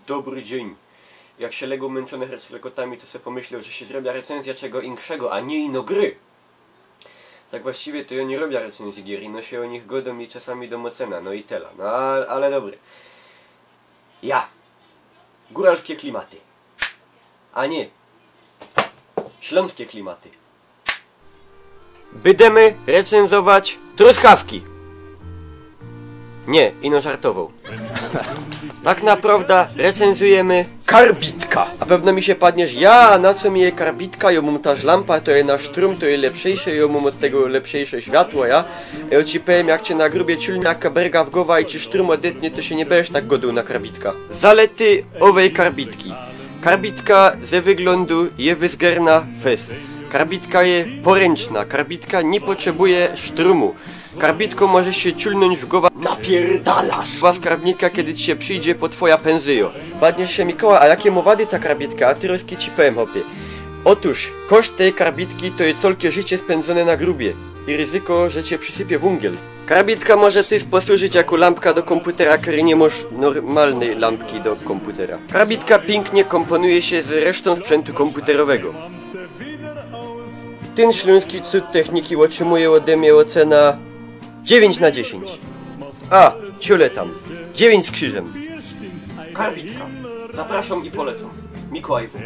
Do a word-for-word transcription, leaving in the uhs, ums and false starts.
Dobry dziyń. Jak sie legōm mynczōny herclekotami, to se pōmyśloł, że sie zrobia recyzjŏ czego inkszego, a niy ino gry. Tak właściwie to jŏ niy robia recyzji gier, ino sie ô nich godōm i czasami dōm ôcynã, no i tela. No a-, ale dobry. Ja. Gōralske klimaty. A niy. Ślōnske klimaty. Bydymy recyzjować truskawki. Niy, ino żartowoł. Tak naprŏwda recyzjujymy karbitka. A pewno mi sie padniesz: „Ja, na co mi je karbitka, jŏ mōm ta lampa, to je na sztrōm, to je lepszyjsze, jŏ mōm ôd tego lepszyjsze światło, ja?” Jŏ ci powiym, jak cie na grubie ciulnie na kaberga w gowa i ci sztrōm ôdetnie, to sie niy bydziesz tak godoł na karbitka. Zalety ôwej karbitki. Karbitka ze wyglōndu je wyzgerna fest. Karbitka je porynczna. Karbitka niy potrzebuje sztrōmu. Karbitko możesz sie ciulnōńć w gowa. Napierdalasz! Was karbnika, kedy ci sie przijdzie po twoja pynzyjo. Padniesz sie: „Mikołaj, a jakie mŏ wady ta karbitka?” A ty rozki ci powiym, chopie. Ôtōż, koszt tyj karbitki to je colke życie spyndzōne na grubie. I ryzyko, że cie przisypie wōngiel. Karbitka może tyż posłużyć jako lampka do kōmputera, kery niy mŏsz normalnyj lampki do kōmputera. Karbitka piyknie kōmpōnuje sie z resztōm sprzyntu kōmpōterowego. Tyn ślōnski cud techniki ôtrzimuje ôde mie ôcynã dziewiyńć na dziesiyńć. A, ciule tam. Dziewiyńć z krziżym. Karbitka. Zaprŏszōm i polecōm. Mikołaj W.